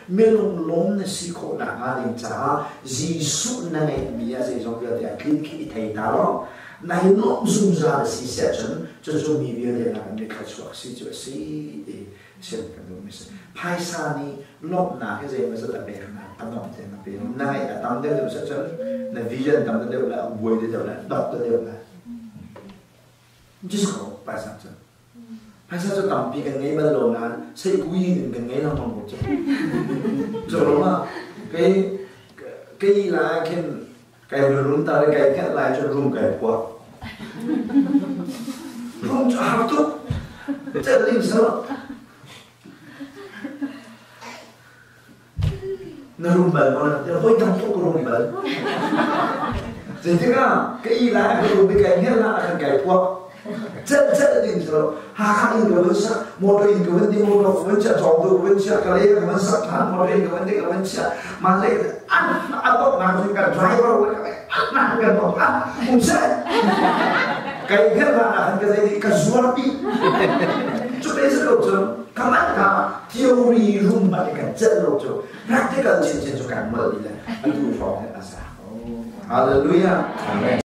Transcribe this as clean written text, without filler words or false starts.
Minung lawm na si khawh nakhnga ding caah Jesuh na ngeihmi ah zeizong vialte a tlin khi i thei ta law na i lawmh zungzal a si siah cun cucu mi vialte nakin mi thluachuak si cu a si ti chim kan duhmi a si. Phaisa nih lawmhnak hi zeimawzat a pek na a nuamh te na pe. Na ngeih a tam deuh deuh siah cun na vision tam deuh le a buai deuh le dok deuh le Just ko phaisa cu. Phaisa cu tampi kan ngei bal lo nain seikui in kan ngei lengmang ko cu. Cu ruangah kei kei lai khin kai run ta le kai hngalh lai cu rum kai phuah. Rum cu a har tuk. Celh ding si lo. Na rum bal maw? Na voi tam tuk ka rum bal. Zeitikah ka i lai ka rum i kai hngelh ah khan kai phuak. Celh celh ding si lo. Hakha in ka vun sak, motor in ka vun ding, motor ka vun chiah, cawngtu ka vun chiah, ka le ka vun sak than, motor in ka vun ding, ka vun chiah. Mah le an a dawtnak cu kan driver le ka an kan dawt ah um seh. Kai hngelh ah khan ka zei ka zuar pi. Cu te si lo cun ka manh ka theory rum bak kan celh lo cu practical chinchin cu kan molh dih le atu hrawng hin a sa. Hallelujah. Amen.